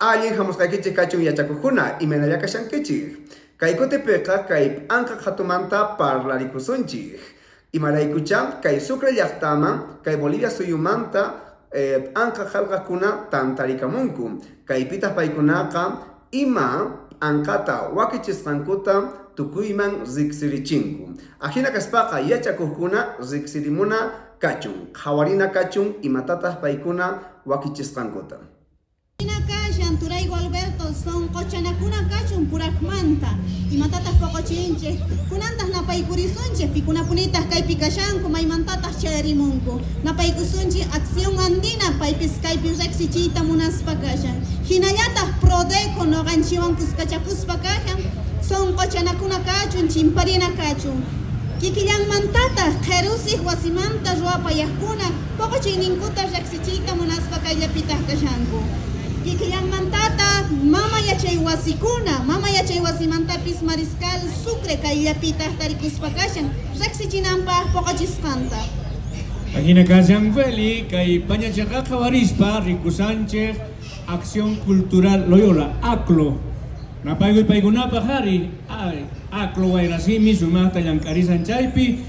Allin hamusqaykichik kachun yachakukuna, imaynalla kashankichik? Kay kutipiqa kay p'anqa qhatumanta parlarikusunchik. Imaraykuchá kay Sucre llaqtaman, kay Bolivia suyumanta p'anqa qhalqaqkuna tantarikamunku. Kaypitaq paykunaqa ima p'anqata wakichisqankuta tukuyman riqsirichinku. Ajina kaspaqa yachakuqkuna riqsirimuna kachun, qhawarina kachun imatataq paykuna wakichisqankuta. Hina kashan, turayku Alberto, sonqochanakuna kachun purajmanta. Imatataj poqochinchej? Kunantaj napaykurisunchej, pikunapunitaj kaypi kashanku, maymantataj chayarimunku. Napaykusunchej Acción Andina, paypis kaypi rejsichiyta munaspa kashan. Jinallataj Prodeco noqanchikwan kuskachakuspa kashan, sonqochanakuna kachun, chimparina kachun. Kikillanmantataj qherusij wasimanta ruwapayajkuna poqochiyninkuta rejsichiyta munaspa kayllapitaj kashanku. Kikillanmantataj mama yachaywasikuna, mama yachaywasimantapis Mariscal Sucre kayllapitaj tarikuspa kashan rejsichinanpaj poqochisqanta. Ajina kashan Feli, kay pañachaqa qhawarispa rikusanchej Acción Cultural Loyola, ACLO. Napaykuy paykunapaj ari, ACLO wayrasimi sumajta llank'arisan chaypi,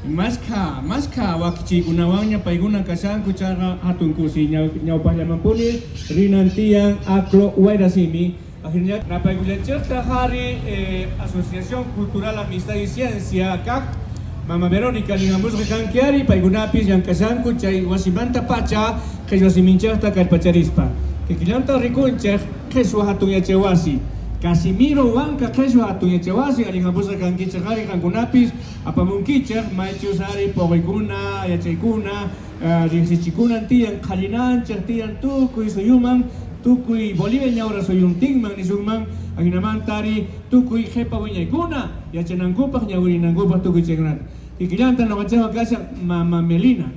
mashkha, mashkha wakichiykunawanña paykuna kashanku chayqa jatun kusiy ñawpajllamanpuni rinan tiyan ACLO wayrasimi. Ajinallataj napaykullanchejtaj ari Asociación Cultural Amistad y Ciencia kaj Mama Verónica nihamusqa kanki ari, paykunapis llank'ashanku chay wasimantapacha qheshwa siminchejta kallpacharispa. Kikillanta rikunchej qheshwa jatun yachaywasi. Casimiro Huanca qheshwa jatun yachaywasi allin hamusqa kankichej ari qankunapis apamunkichej maychus ari poqoykuna, yachaykuna, Riqsichikunan tiyan, qhallinanchej tiyan tukuy suyuman, tukuy Bolivia ñawra suyuntinman nisunman, ajinamanta ari tukuy qhepa wiñaykuna yachanankupaj, ñawirinankupaj tukuy chaykunata. Kikillanta noqanchejwan kashan Mama Melina.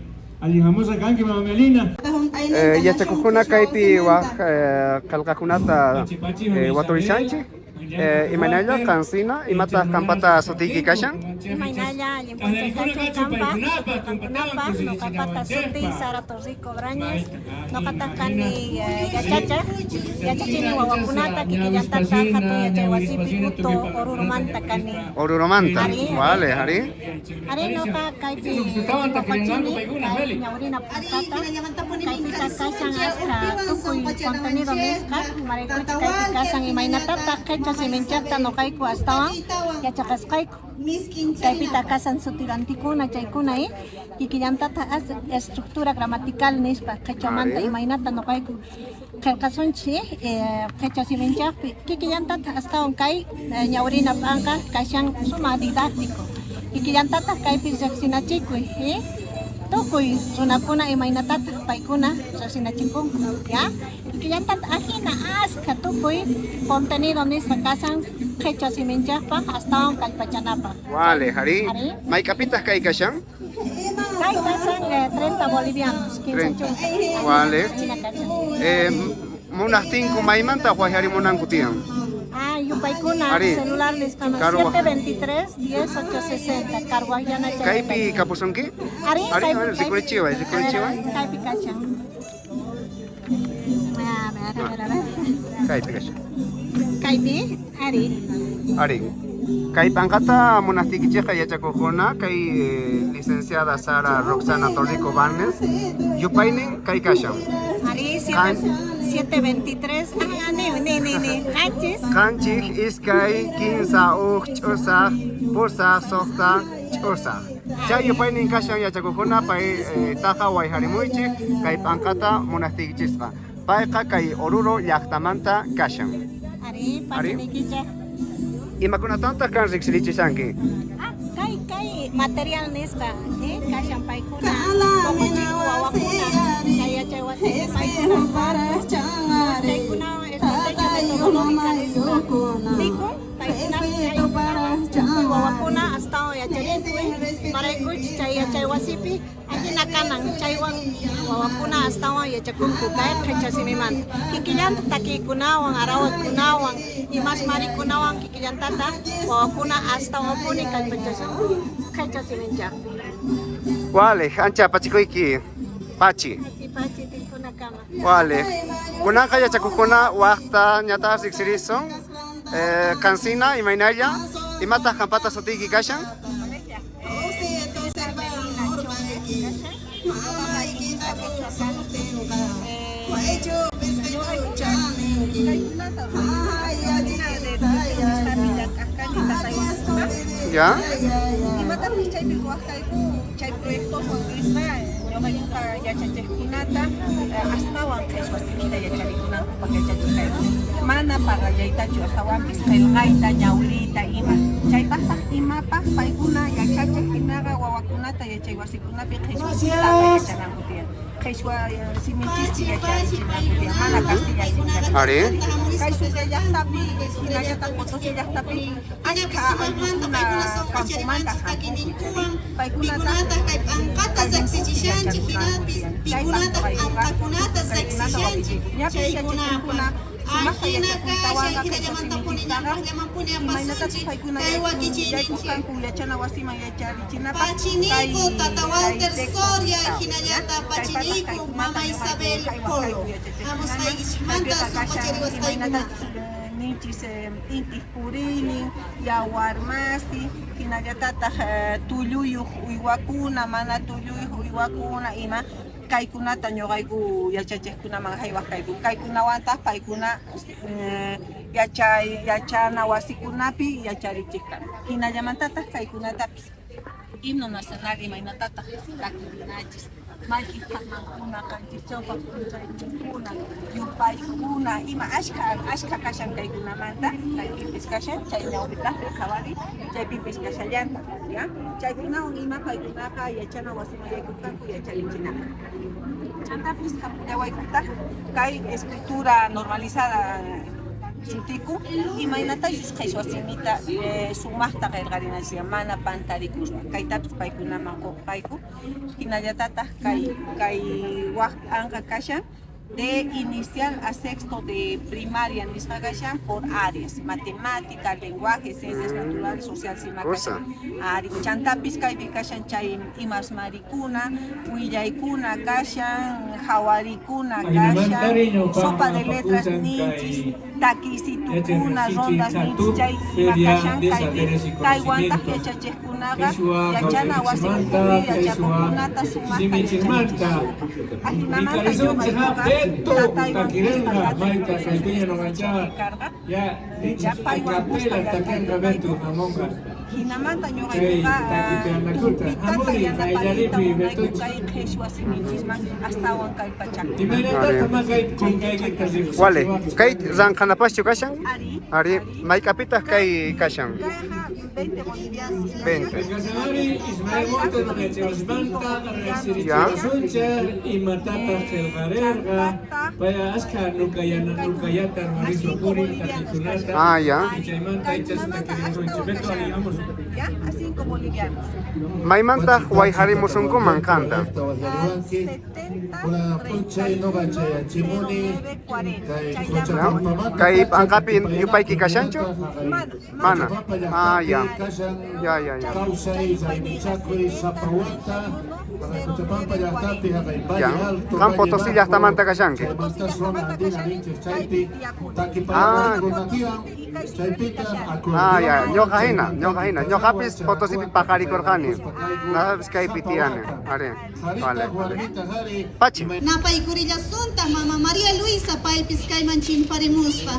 Allin jamusqa kanki Mama Melina. Yachakojkuna kaypi waj qelqakunata waturishanchej. Imaynalla qansina, imataq qampata sutiyki kashan? Imaynalla allin p'unchay kachun qanpaq, tukuy qankunapaq. Noqapata sutiy Sara Torrico Brañez. Noqataq kani yachachej, yachachini wawakunata kikillantataq hatun yachaywasipi Uto Oruromanta kani. Oruromanta, vale, arí. Arí, noqa kaypi poqochini kay ñawrina p'anqata, kaypitaq kashan askha tukuy contenido nisqa, imaraykuchus kaypi kashan imaynatataq qhichwa siminchikta noqayku astawan yachaqasqayku. Kaypitaq kashan sutirantikuna chaykuna y kikillantataq estructura gramatical nispa qhichwamanta imaynata noqayku qillqasunchik qhichwa siminchikpi kikillantataq astawan kay ñawrina p'anqa kashan sumaq didáctico kikillantataq kaypi riqsinachikuy tukuy runakuna imaynatataq paykuna riqsinachikunku ya kikillantataq ajina askha tukuy contenido nisqa kashan qhichwa siminchikpaq astawan kallpachanapaq. Wale, arí. Mayk'apitaq kay kashan? Kay kashan 30 bolivianos, 15 chunka. Wale. Munajtinku maymanta wajyarimunanku tiyan? Ah, yupaykuna celular nisqaman 723 10 860 Carhuajyana chay. Kaypi kapusunki? Ari, Ari, rikurichiway, rikurichiway. Kaypi kashan. A ver, a ver, a ver. Kaypi kashan. Kaypi, ari. Ari. Kay p'anqata munajtiykichejqa yachakojkuna kay licenciada Sara Roxana Torrico Barnes yupaynin kay kashan. Ari, 723. Ah, ni, ni, ni, ni. Qanchis. Qanchij, iskay, kinsa, uj, ch'usaj, pusaj, sojta, ch'usaj. Chay yupaynin kashan yachakojkuna pay taqa wayjarimuychej kay p'anqata munajtiykichisqa. Payqa kay Oruro llajtamanta kashan. Arí, pachaniykichej. Imakunatataq kan riqsirichishanki? Ah, kay kay material nisqa, eh, kashan paykuna poqochinku wawakuna kay yachay wasipi paykuna chaykunawan estrategia metodológica nisqa nikun paykuna chay wawakuna astawan yacharikuy imaraykuchus chay yachay wasipi Ajina kanan, chaywan wawakuna astawan yachakunku kay qhichwa simimanta. Kikillanta takiykunawan, arawaykunawan, imas marikunawan kikillantataq wawakuna astawanpuni kallpachashanku qhichwa siminchaqpi. Wale, ancha pachikuyki, pachi. Pachi, pachi, tinkunakama. Wale. Kunanqa yachakojkuna wajta ñataj riqsirisun. Qansina, imaynalla, imataj qampata sutiyki kashan? Ya. Imatapis chaypi ruwaj kayku chay proyectowan nisqa ñoqaykuqa yachachejkunata astawan qheshwa simita yacharikunankupaj yachachej kayku mana parlallaytachu astawanpis qhelqayta ñawiriyta ima chaypajtaj imapaj paykuna yachachej jinaqa wawakunata yachaywasikunapi qheshwa simita yachananku tiyan qheshwa siminchispi yacharichinanku tiyan mana kastilla simitachu. Ari. Kay Sucre llajtapi jinallataj Potosí llajtapi ashkha ayllukuna campomanta jampunku Pikunataj kay p'anqata riqsichishanchej jinapis pikunataj p'anqakunata riqsishanchej chaykunapaj. Ajina kashan jinallamantapuni ñawpajllamanpuni apasunchej kay wakichiyninchej. Pachiniku tata Walter Soria jinallataj pachiniku mama Isabel Polo. Jamusqaykichejmanta sonqochariwasqaykumanta. Ninchis intij puriynin, yawar masi, jinallatataj tulluyoj uywakuna, mana tulluyoj uywakuna ima kaykunata ñoqayku yachachejkunaman jaywaj kayku. Kaykunawantaj paykuna yachay yachana wasikunapi yacharichej kanku. Jinallamantataj kaykunatapis himno nacional imaynatataj takirinachis, mayqen phatmankuna, qanchis chawpaj p'unchayninkuna, yupaykuna, ima ashkha ashkha kashan kaykunamanta, kaypipis kashan, chay ñawpitajpi qhawariy, chaypipis kashallantaj, ya. Chaykunawan ima paykunaqa yachana wasiman yaykurqanku yacharichinapaj. Chantapis japullawaykutaj kay escritura normalizada sutiku imaynatachus qheshwa simita sumajta qhelqarinachis mana pantarikuspa kaytapis paykunaman qoqayku jinallatataj kay kay waj p'anqa kashan de inicial a sexto de primaria nisqa kashan por áreas matemática, lenguaje, ciencias naturales, sociales ima kashan. Ari, chantapis kaypi kashan chay imasmarikuna, willaykuna kashan, jawarikuna kashan, sopa de letras ninchis, takiysitukuna, rondas ninchis, chay ima kashan kaypi, kaywantaj yachachejkunaqa yachana wasikunapi yachakuqkunata sumaqta yacharichishunku. Ajinamanta ñuqaykuqa tataywan kuska llank'ay karqa, paywan kuska llank'ayku. Jinamanta ñuqaykuqa tumpitata yanapariyta munayku kay qheshwa siminchisman astawan kallpachakunapaq. Wale, kay ranqhanapaschu kashan? Ari. Ari, mayk'apitaj kay kashan? Kayqa 20 bolivianos. 20. Ya. Ah, ya. Ya, a 5 bolivianos. Maymantaj wayjarimusunkuman qanta? Kay p'anqapi yupayki kashanchu? Mana. Ah, ya. Ya, ya, ya. Ya. Qan Potosí llajtamanta kashanki. Ah. Ah, ya. Ñoqa hina, ñoqa hina. Ñoqapis Potosipi paqarikurqani. Noqapis kaypi tiyani. Ari. Vale. Pachi. Napaykurillasuntaq mama María Luisa paypis kayman chimparimuspa.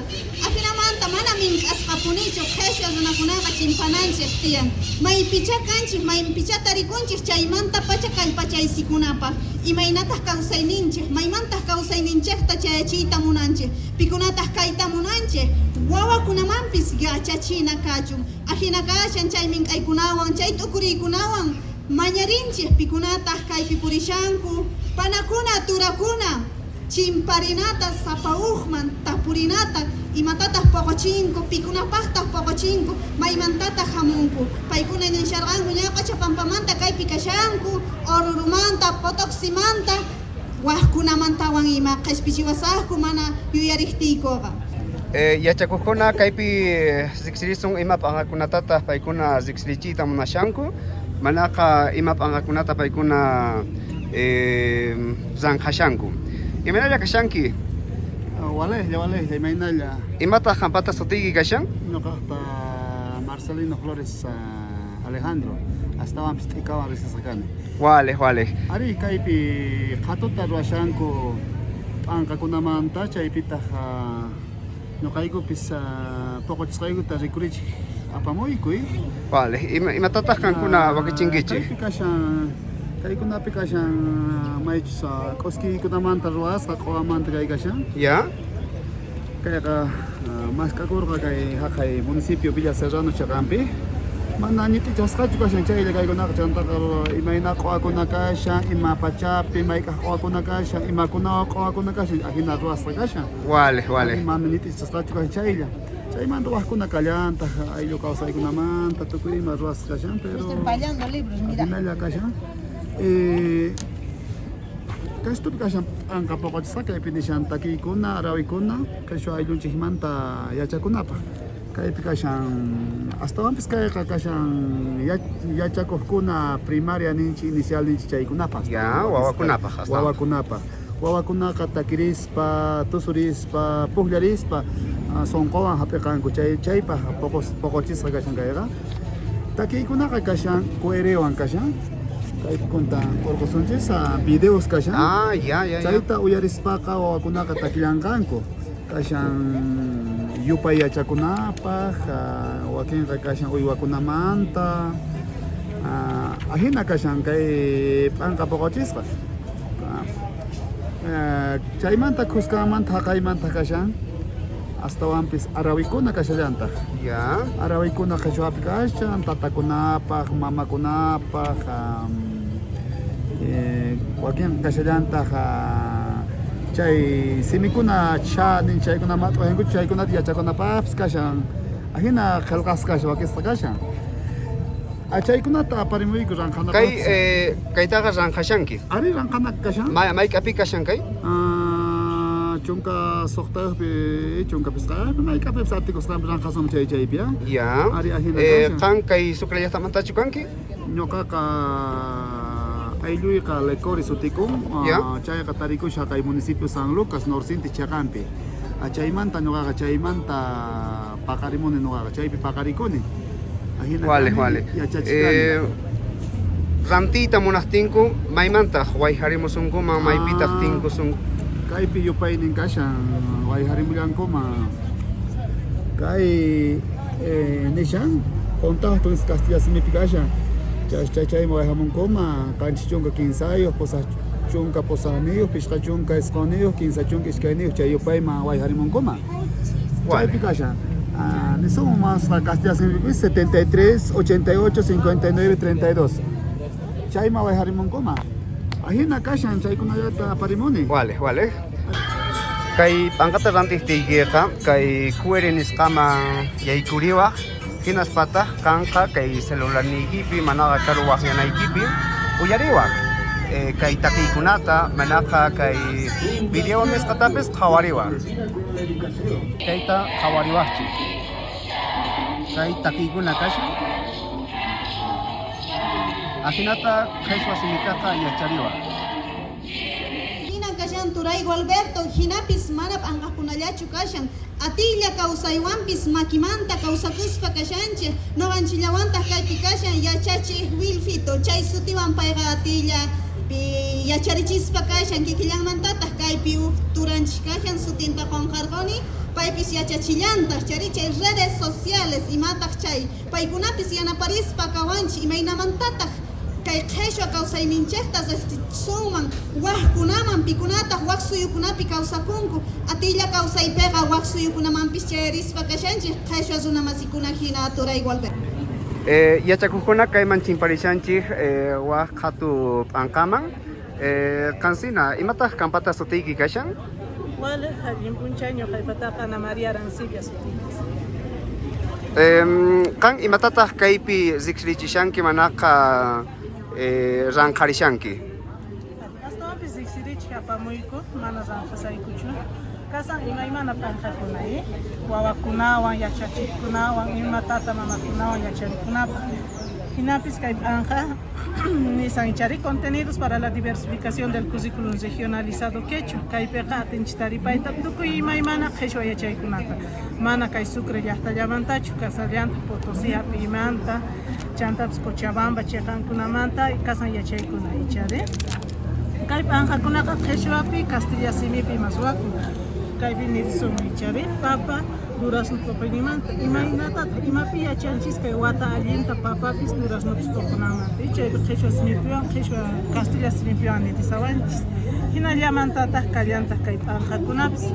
Ajinamanta mana mink'asqapunichu qheshwa runakunaqa chimpananchej tiyan. Maypichá kanchej, maypichá tarikunchej chaymantapacha kallpachaysikunapaj. Imaynataj kawsayninchej, maymantaj kawsayninchejta chayachiyta munanchej, pikunataj kayta munanchej, wawakunamanpis yachachina kachun. Ajina kashan chay mink'aykunawan, chay t'ukuriykunawan mañarinchej pikunataj kaypi purishanku, panakuna, turakuna, chimparinata sapa ujman tapurinata, imatataj poqochinku, pikunapajtaj poqochinku, maymantataj jamunku. Paykuna nisharqanku ña Qochapampamanta kaypi kashanku, Orurumanta, Potoximanta, wajkunamantawan ima qheshpichiwasajku mana yuyarejtiykoqa. Yachakojkuna kaypi riqsirisun ima p'anqakunatataj paykuna riqsirichiyta munashanku, manaqa ima p'anqakunata paykuna ranqhashanku. Imaynalla kashanki? Walejlla, walejlla, imaynalla. Imataq qampata sutiyki kashan? Ñuqaqta Marcelino Flores Alejandro, astawanpis t'ikawan riqsisqa kani. Walej, walej. Arí, kaypi qhatuta ruwashanku p'anqakunamanta, chaypitaq ñuqaykupis poqochisqaykuta rikurichik apamuyku. Walej, imatataq qankuna wakichinkichik? Kaypi kashan, kaykunapi kashan maychus k'uskiykunamanta ruwasqa, q'uwamanta kay kashan. Ya. Kayqa mask'akurqa kay jaqay municipio Villa Serrano chaqanpi. Mana ñit'ichasqachu kashan chaylla kaykunaqa, chantaqa imayna q'uwakuna kashan, ima pachapi, mayk'aj q'uwakuna kashan, imakunawan q'uwakuna kashan, ajina ruwasqa kashan. Walej, walej. Mana ñit'ichasqachu kashan chaylla. Chaymanta wajkuna kallantaq, ayllu kawsaykunamanta, tukuy ima ruwasqa kashan, pero Estoy pallando libros, mira. ajinalla kashan. Kastupi kashan p'anqa poqochisqa, kaypi nishan takiykuna, arawikuna, qheshwa ayllunchikmanta yachakunapaq. Kaypi kashan, astawanpis kayqa kashan yachakuqkuna primaria ninchik, inicial ninchik chaykunapaq. Ya, wawakunapaq astawan. Wawakunapaq. Wawakunaqa takirispa, tusurispa, pujllarispa, sonqowan hap'iqanku, chaypaq poqochisqa kashan kayqa. Takiykunaqa kashan, QRwan kashan. Kaypi kuntan urqusunchis, videos kashan. Ah, ya, ya, ya. Chayta uyarispaqa wawakunaqa takillanqanku. Kashan yupay yachakunapaq, wakinqa kashan uywakunamanta. Ajina kashan kay p'anqa poqochisqa. Chaymanta khuskanmanta jaqaymanta kashan astawanpis arawikuna kashallantaq. Ya. Arawikuna qheshwapi kashan, tatakunapaq, mamakunapaq, wakin kashallantaq, chay simikuna chanin chaykuna mat'uyankuchu, chaykunata yachakunapaqpis kashan. Ajina qhelqasqa kashan, wakisqa kashan. Chaykunata aparimuyku ranqhanapaq. Kay kaytaqa ranqhashanki. Ari ranqhanak kashan. Mayk'api kashan kay? Chunka suqtayuqpi, chunka pisqayuqpi, mayk'apipis atikusqanpi ranqhasun chay chaypi, ya? Ya. Ari ajina kashan. Qan kay Sucre llaqtamantachu kanki? Ñuqaqa aylluyqa Lecori sutikun. Ya. Chayqa tarikusha kay municipio San Lucas, Norcinti chaqanpi. Chaymanta ñuqaqa chaymanta paqarimuni ñuqaqa, chaypi paqarikuni. Ajina Vale, kani, vale. yachachikani. Rantiyta munaqtinku, maymantaq wayharimusunkuman, maypitaq tinkusun? Kaypi yupaynin kashan, wayharimullankuman. Kay nishan, contacto es castilla simipi kashan. Chay chayman wayhamunkuman, qanchis chunka kinsayuq, pusaq chunka pusaqniyuq, pishqa chunka isquniyuq, kinsa chunka iskayniyuq, chay yupayman wayharimunkuman. Chaypi kashan. Nisun más castilla simipi 73, 88, 59, 32. Chayman wayharimunkuma. Ajina kashan chaykunallata aparimuni. Vale, vale. Kay p'anqata rantiqtiykiqa, kay QR nisqaman yaykuriwaq, hinaspataq qanqa kay celularniykipi manaqa karu waqyanaykipi uyariwaq. Kay takiykunata manaqa kay video nisqatapis qhawariwaq. Kayta qhawariwaqchik. Kay takiykuna kashan. Ajinata qheshwa simitaqa yachariwaq. Hina kashan turayku Alberto, hinapis mana p'anqakunallachu kashan. Atilla kawsaywanpis makimanta kawsakuspa kashanchik, noqanchillawantaq kaypi kashan yachachiq Wilfito, chay sutiwan payqa atilla pi yacharichispa kashan, kikillanmantataq kaypi huk turanchik kashan sutinta qunqarquni, paypis yachachillantaq, chari chay redes sociales imataq chay paykunapis yanaparispa kawanchik, imaynamantataq kay qheshwa kawsayninchikta riqsichisunman wajkunaman, pikunataq waj suyukunapi kawsakunku, atilla kawsaypiqa waj suyukunamanpis chayarispa kashanchik qheshwa runamasikuna hina turayku Alberto. Yachakuqkuna kayman chimparishanchik, waj qhatu p'anqaman. Qansina, imataq qampata sutiyki kashan? Wale, allin p'unchay ñuqaypataqa Ana María Arancibia sutiyki. Qan imatataq kaypi riqsirichishanki manaqa ranqharishanki? Astawanpis riqsirichik apamuyku, mana ranqhasaykuchu. Kasan imaymana p'anqakuna, wawakunawan, yachachiqkunawan, ima tata mamakunawan yacharikunapaq. Jinapis kay p'anqa nisan ichari contenidos para la diversificación del currículum regionalizado quechua. Kaypiqa atinchik taripayta tukuy imaymana qhishwa yachaykunata. Mana kay Sucre llaqtallamantachu, kasallantaq Potosí hap'iymanta, chantapis Cochabamba chiqankunamanta kasan yachaykuna ichari. Kay p'anqakunaqa qhishwapi, kastilla simipi ima ruwakun. Kaypi nirisunman ichari papa durazno poqoyninmanta. Imaynatataq imapi yachanchis kay wata allinta papapis duraznopis poqonanmanta. Chaypi qhishwa simipiwan, qhishwa kastilla simipiwan nirisawanchis. Jinallamantataq kallantaq kay p'anqakunapis.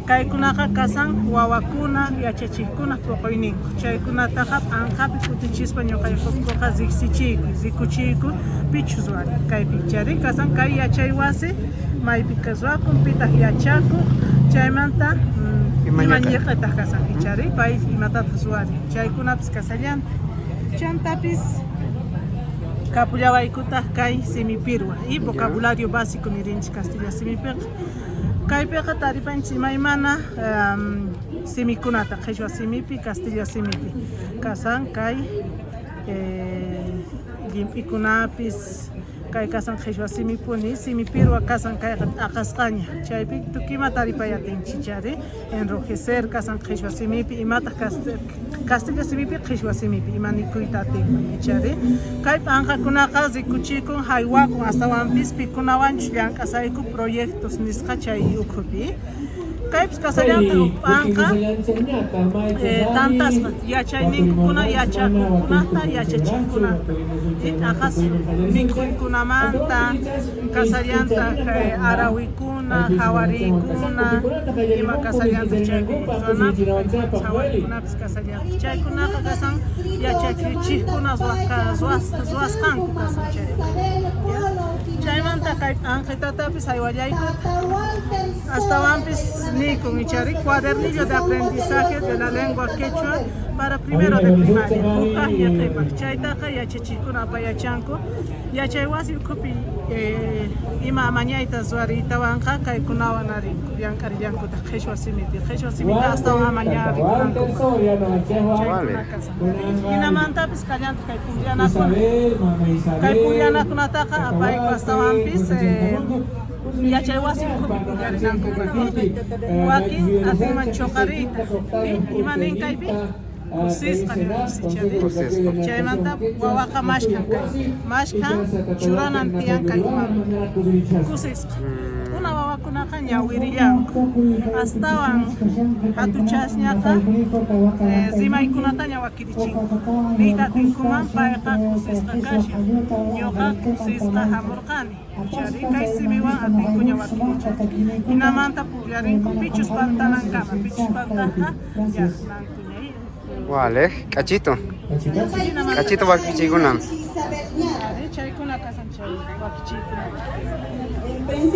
Kaykunaqa kasan wawakuna, yachachiqkunaq poqoyninku. Chaykunataqa p'anqapi kutichispa ñuqaykuqa riqsichiyku, rikuchiyku pichus ruwani. Kaypi ichari kasan kay yachay wasi maypi ruwakun, pitaq yachakuq, chaymanta ima ñiq'itaq kasan ichari pay imatataq ruwani. Chaykunapis kasallantaq. Chantapis kapullawaykutaq kay simi pirwa y vocabulario básico nirinchik kastilla simipiqa. Kaypiqa taripanchik imaymana simikunata qhishwa simipi, kastilla simipi. Kasan kay llimp'ikunapis, kay kasan qhishwa simipuni, simi pirwa kasan kayqa t'aqasqaña. Chaypi tukuy ima taripay atinchik chari enrojecer kasan qhishwa simipi, imataq kastilla simipi, qhishwa simipi ima nikuyta atinman ichari. Kay p'anqakunaqa rikuchikun, haywakun, astawanpis pikunawanchus llank'asayku proyectos nisqa chay ukhupi. Kaypis kasallantaq huk p'anqa tantasqa yachayninkukuna yachakuqkunata yachachiqkunata t'aqasqa mikhuykunamanta kasallantaq arawikuna, hawariykuna ima kasallantaq chaypi ruwanapaq hawariykunapis kasallantaq chaykunaqa kasan yachachiqkuna ruwasqanku kasan chayqa. Chaymanta kay p'anqitatapis haywallayku. Astawanpis niykun ichari cuadernillo de aprendizaje de la lengua quechua para primero de primaria hukaq ñiqipaq chaytaqa yachachiqkuna apayachanku yachay wasi ukhupi ima amañayta ruwariytawanqa kaykunawan arinku llank'arillankutaq qhishwa simipi qhishwa simita astawan amaña rikunankupaq chaykuna kasan hinamantapis kallantaq kay pukllanakuna kay pukllanakunataqa apayku astawanpis Yachay wasi ukhupi pullarinankupaq wakin atinman choqariyta. Ima nin kaypi? Kusisqa ninchis Chaymanta wawaqa mashkhan kay. Mashkhan churanan tiyan kay umanpi. Kusisqa. T'una wawakunaqa ñawirillanku. Astawan hatuchasñaqa rimaykunataña wakirichinku. Niyta atinkuman payqa kusisqa kashan. Ñuqa kusisqa hamurqani. Chari kay simiwan atinkuña wakirichiyta. Jinamanta pujllarinku pichus pantanankama, pichus pantajqa yajnankuña. Wale, k'achito. K'achito wakichiykuna. Chaykuna kasan chay wakichiykuna.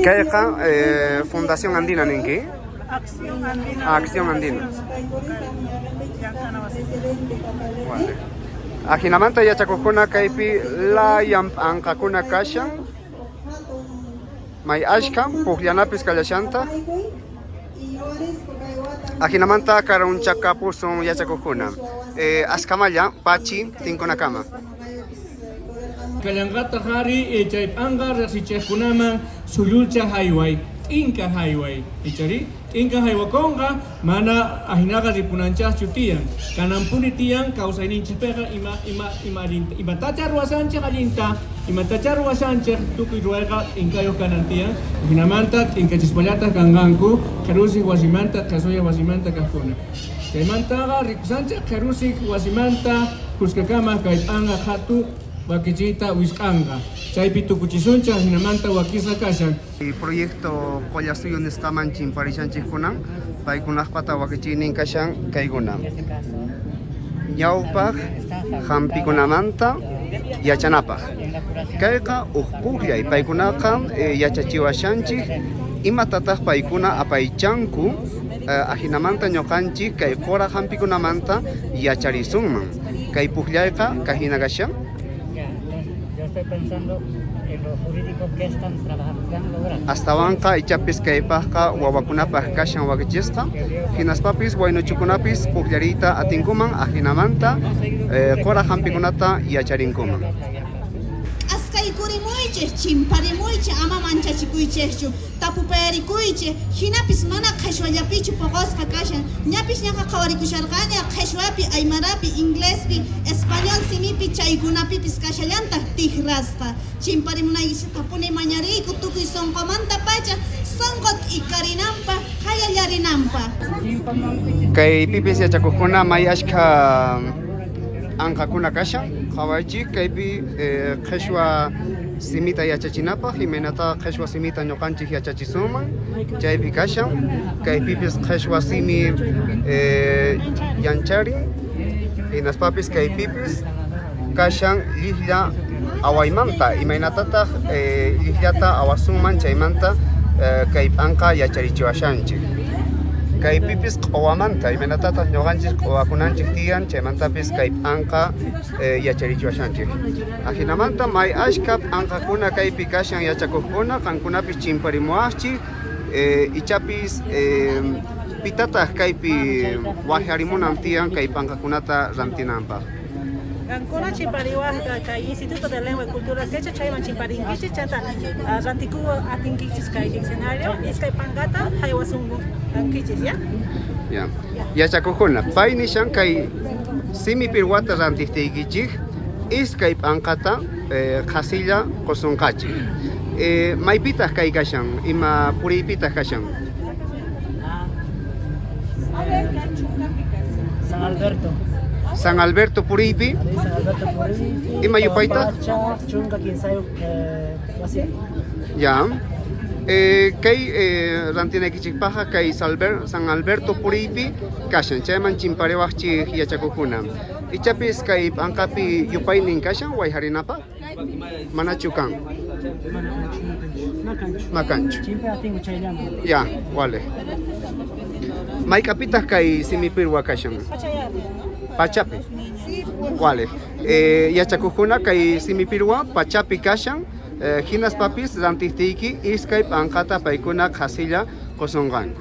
Kayqa Fundación Andina ninki? Acción Andina. Acción Andina. Llank'ana wasi. Wale. Ajinamanta yachakojkuna kaypi layan p'anqakuna kashan. May ashkha pujllanapis kallashanta. Ajinamanta karunchakapusun yachakojkuna. Askamalla pachi tinkunakama. Kallanqataq ari chay p'anqa riqsichiqkunaman sullulcha hayway, t'inka hayway. Ichari t'inka haywakunqa mana ajinaqa ripunanchaqchu tiyan. Kananpuni tiyan kawsayninchikpiqa ima ima ima allinta imatacha ruwashanchik allinta, imatacha ruwashanchik tukuy ruwayqa t'inkayuq kanan tiyan. Jinamanta t'inkachispallataq kanqanku qhirusiq wasimanta, qhisuya wasimanta kaqkuna. Chaymantaqa rikusanchik qhirusiq wasimanta kuskakama kay p'anqa qhatu wakichiyta wisq'anqa. Chaypi tukuchisunchik jinamanta wakisqa kashan. Proyecto Qollasuyu nisqaman chimparishanchikkunan paykunaqpata wakichiynin kashan kaykuna. Ñawpaq hampikunamanta yachanapaq. Kayqa uj pujllay paykunaqa yachachiwashanchik imatataq paykuna apaychanku ajinamanta ñuqanchik kay qura hampikunamanta yacharisunman. Kay pujllayqa kajina kashan. Ya, entonces yo estoy pensando en Astawanqa ichapis kaypajqa wawakunapaj kashan wakichisqa, hinaspapis waynuchukunapis pujllariyta atinkuman, ajinamanta qora jampikunata yacharinkuman. K'askaykurimuychej, chimparimuychej, ama manchachikuychejchu, tapupayarikuychej, jinapis mana qheshwallapichu poqosqa kashan, ñapis ñaqa qhawarikusharqaña qheshwapi, aymarapi, inglespi, español simipi chaykunapipis kashallantaj tijrasqa. Chimparimunaykichejtapuni mañariyku tukuy sonqomantapacha, sonqo t'ikarinanpaj, qallallarinanpaj. Kaypipis yachakojkuna may ashkha anqakuna kashan, qhawaychik kaypi qheshwa simita yachachinapaj, imaynata qheshwa simita ñuqanchik yachachisunman, chaypi kashan, kaypipis qheshwa simi yancharin, hinaspapis kaypipis kashan llijlla awaymanta, imaynatataj llijllata awasunman chaymanta kay p'anqa yacharichiwashanchik. Kaypipis q'uwamanta, imaynatataj ñuqanchik q'uwakunanchik tiyan, chaymantapis kay p'anqa yacharichiwashanchik. Ajinamanta may ashkha p'anqakuna kaypi kashan yachakojkuna, qankunapis chimparimuwajchik, ichapis pitataj kaypi wajarimunan tiyan kay p'anqakunata rantinanpaj. Qankuna chimpariwajqa kay Instituto de Lengua y Cultura Quechua chayman chimparinkichik, chanta rantikuwa atinkichis kay diccionario, iskay p'anqata haywasunku kankichis, ya? Ya. Yachakojkuna, pay nishan kay simi pirwata rantijtiykichik, iskay p'anqata qhasilla qusunqachik. Maypitaj kay kashan, ima puriypitaj kashan? San Alberto. San Alberto puriypi. San Alberto puriypi. Ima yupaytaj? Chunka kinsayuq wasipi. Ya. Kay rantinaykichikpajqa kay San Alberto puriypi kashan, chayman chimpariwajchik yachakojkuna. Ichapis kay p'anqapi yupaynin kashan wayjarinapaj? Manachu kan? Makanchu. Chimpay atingu chayllaman. Ya, wale. Mayk'apitaj kay simi pirwa kashan? Pachapi. Wale. Yachakojkuna kay simi pirwa pachapi kashan, hinaspapis rantijtiyki iskay p'anqata paykuna qhasilla qusunqanku.